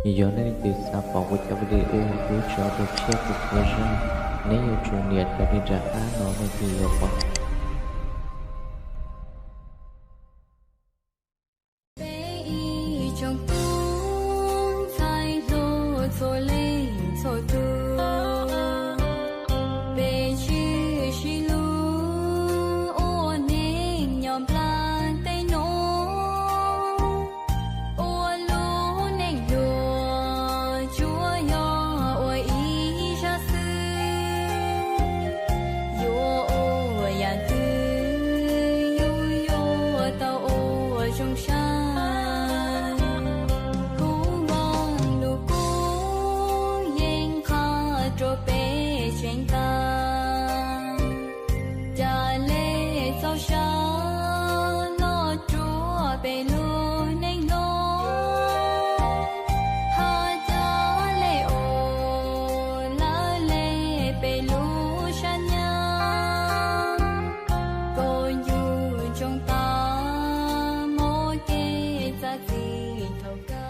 Yog nej leej twg xav pom kuv cov video ua tso rau tshiab kuv qhia zaj, neb yuav tsum nias cov li nram qab no nej thiaj yuav pom. Peb ib tsoom tub ntxhais hluas txhua leej txhua tus, peb tshwm sim lub ua neej nyob nplaj teb no, ua lub neej hluas tsuas yog ua ib zaj xwb. Yuav ua yam twg yus yuav tau ua zoo sai. Kuv Vaj Lug Kub yeej qha rau peb tseeb tas, cas le txaus sab los rua peb lub neej no, hab cas le ua lawv le peb lub sab nyab, kom yus tsoo tas mob kev txav txim thaum kawg.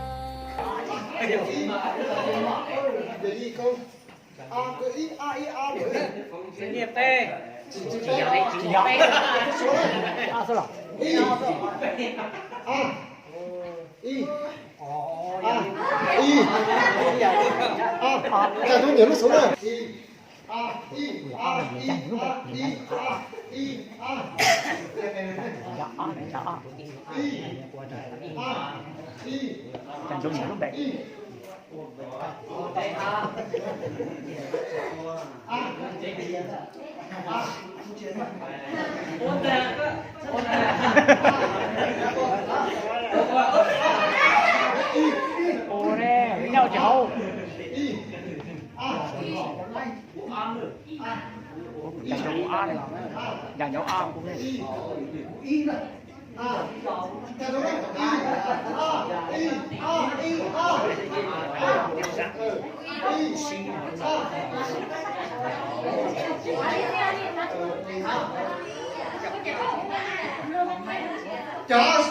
Cov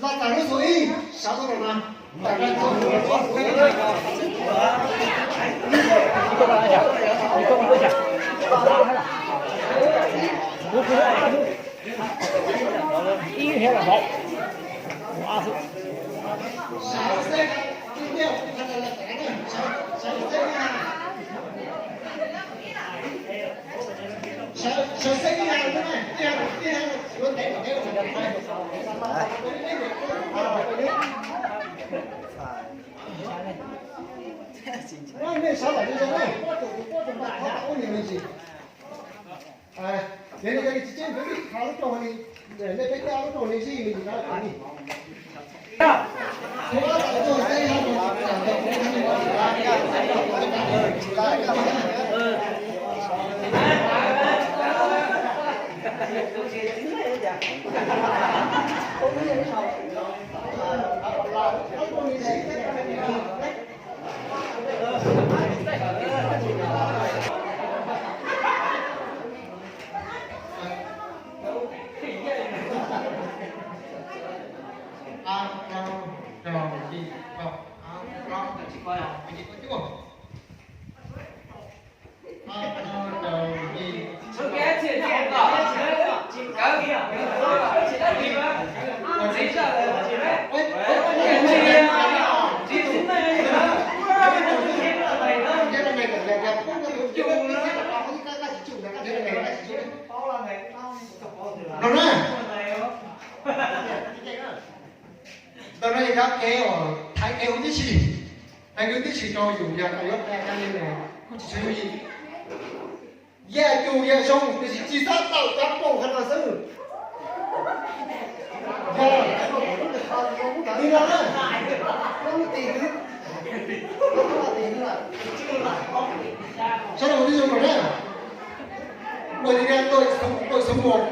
los tas lub xu ib sawv tuaj los na. No na, ntawm no yog cov kev uas thaiv kev ua tib si, thaiv kev ua tib si rau yus yog tau yuav qhia cov li no kuj tsis tshua yooj yim. Yam cus yam zoo tiam sis tsis txhob tawm cov poom qhov no xwb. Yog li no na, sawv daws ua tib zoo na, ua li no, tawm xub mus,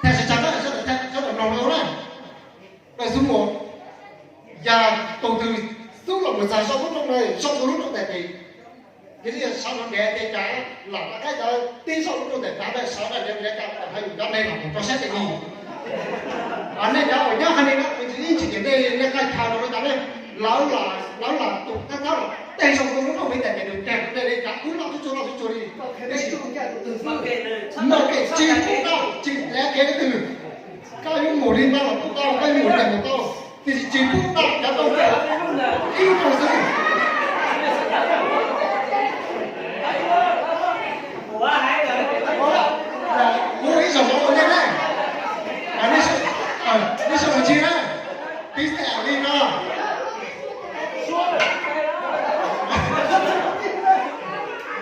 thaj tsa na, sawv daws mloog no na, tawm xub mus, yam tus twg xub los mus txog saum lub rooj na, saum lub rooj tais tes. Yog li sawv daws nrhiav ces cas lam rov qab cov tib saum lub rooj tais tav ntawd sawv daws nrhiav nrhiav cas hais yus cov neeg los mus rau sab tes ni. Nej cov uas nyob qhov ni na, kuv tsis ib tsis tias nej, nej qaij chaw rau nej cov ne. Lawv lam, lawv lam tus thawj thawj los tej zaum tus lub nroog Amelikas ces nws dag kuv dag li kav kuv loj tsuj tsuag loj tsuj tsuag li. Tab sis no ces tsis pub tau, tsis hliv kev leej twg. Koj yuav mus li no los pub tau, koj yuav mus li no los tau, tiam sis tsis pub tau cov rooj ib rooj xwb. Kuv ib zaug ua nej na, nej sawv daws ntsia na, pib xav li no.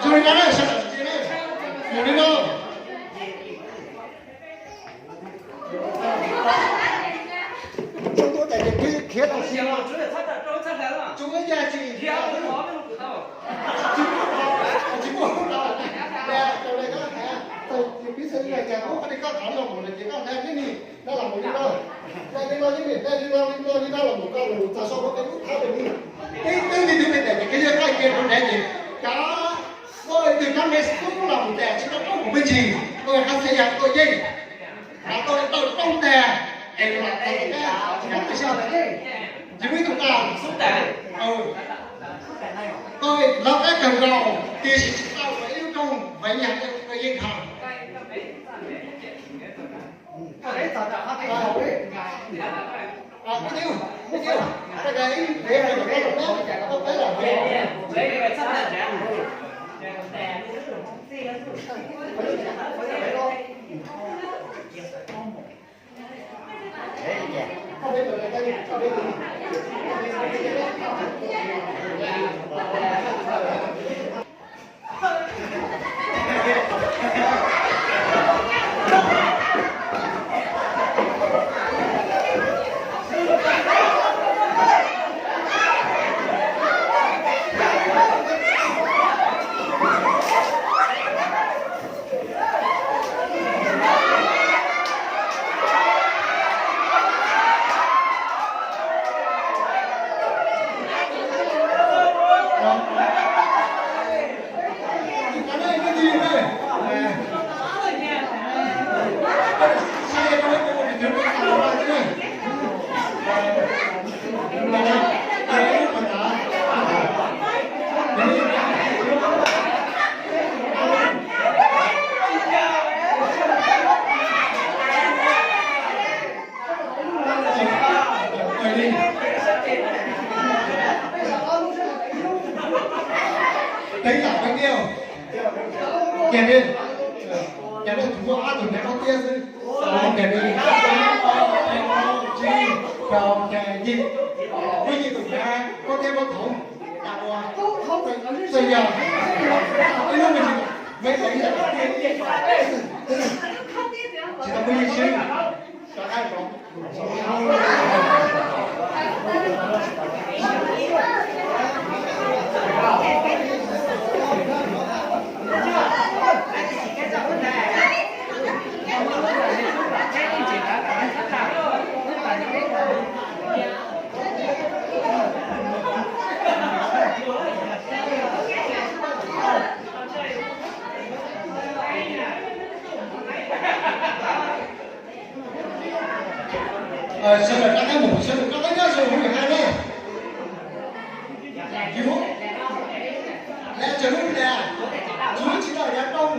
Zoo li no na, sawv daws ntsia na, mus li no. Tsis muaj, tsis muaj, rau li koj hais, pib xav li no, cas kuv qhov nej koj thov los mus no ces koj hais nej ni, no los mus li no, hais li no yeej li no li no li no los mus koj los txog saum lub qab thab li. Twb twb li twb li tes ces koj yog koj cia rau nrad ces cov, koj twg cov me xub los mus tes tsis tau paub mus me ntsis, koj qhov xav yog koj yeej, koj tau rooj tag es los txog koj tsis muaj ib tug tau. Koj lawv qab kawg nkaus tiam sis tsis tau ua ib lub rooj, mas yog koj yeej dhau. Teev yam teev tiaj, ces li, ces li tsuas muaj ob tug hnav qab tiab xwb. Ces li, ib, ob, peb, plaub, tsib, rau, xya, yim, muaj yim tus hnav qab tiab qab thoov. Txawm yog ib lub me ntsis, me ntsis, tsis tau muaj yim xwb. Sawv daws rov qab mus, sawv daws rov qab nyob zoo, hu hais na. Yuav, lawv tseem hu tias, yuav tsis tau yav rooj,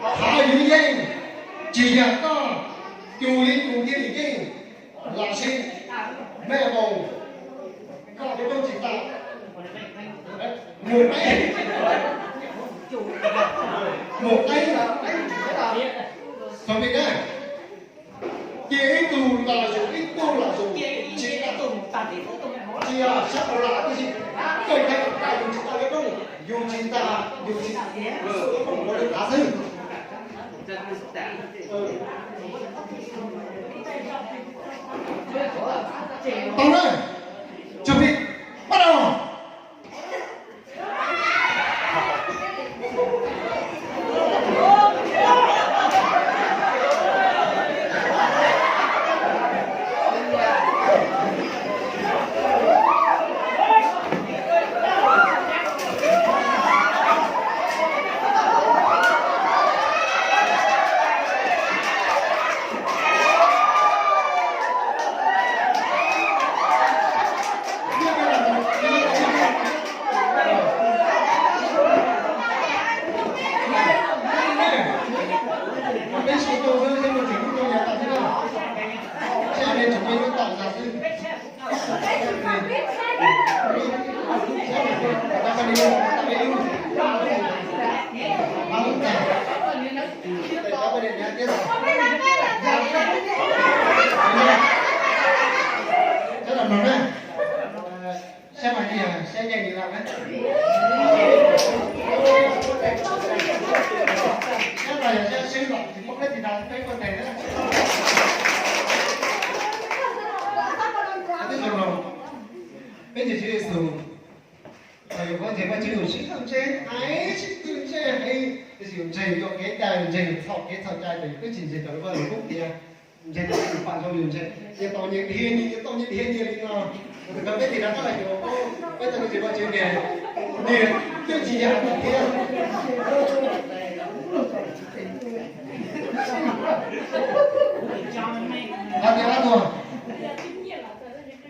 thov yuav yeej, tsis yog koj, tus li tus thiaj li yeej, los sis mej mus, koj tus rooj tsis tau, mus qeeb, mus qeeb, txhob pib na. Cia ib tug los yus, ib tug los yus, tsis, tsis yog sab tau los tib si, kawg nkaus yus tsis tau li rooj, yus tsis tau, yus tsis, yus tsis tau li tav xwb. Tau na, chuẩn bị, bắt đầu. Peb ntseeg Tswv Yexus, thaum yus ntseeg Vajtswv yus sib tw ntseeg heev, sib tw ntseeg heev, tab sis yus ntseeg yus cov kev cai, yus ntseeg yus txhaum kev txhaum cai, tes yus twb tsis ntseeg cov Vajluskub tias ntseeg tus pam zoo yus ntseeg, nyias tau nyias dhia nyias, nyias tau nyias dhia nyias li no. Tus koj peb tis rov qab los yus, peb tau ntseeg Vajtswv tias nws twb tsis yog thiab. Qhov tias ob tug,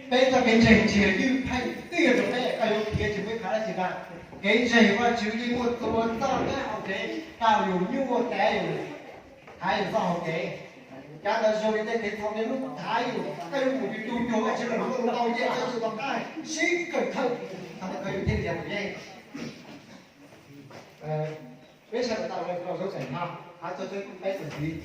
peb txoj kev ntseeg tsis yog ywj pheej, twb yog rau peb, koj yuav khiav tsis muaj ib qho dab tsi ntag. Kev ntseeg Vajtswv yeej muaj txhua txoj kab hau kev, tau yus nyuaj tev yus, hais yus txoj hau kev. Cov ntawd zoo li tej kev txhaum niaj hnub thaiv yus, koj yuav mus yus tus nyuag Vajtswv los mus tau yeej koj tsis tau qab sib kawm thawj, thaum kawg yus thiaj li yog tus yeej. Peb sawv daws tau lawv tau zoo tseem hov hab txog peb txog txiv.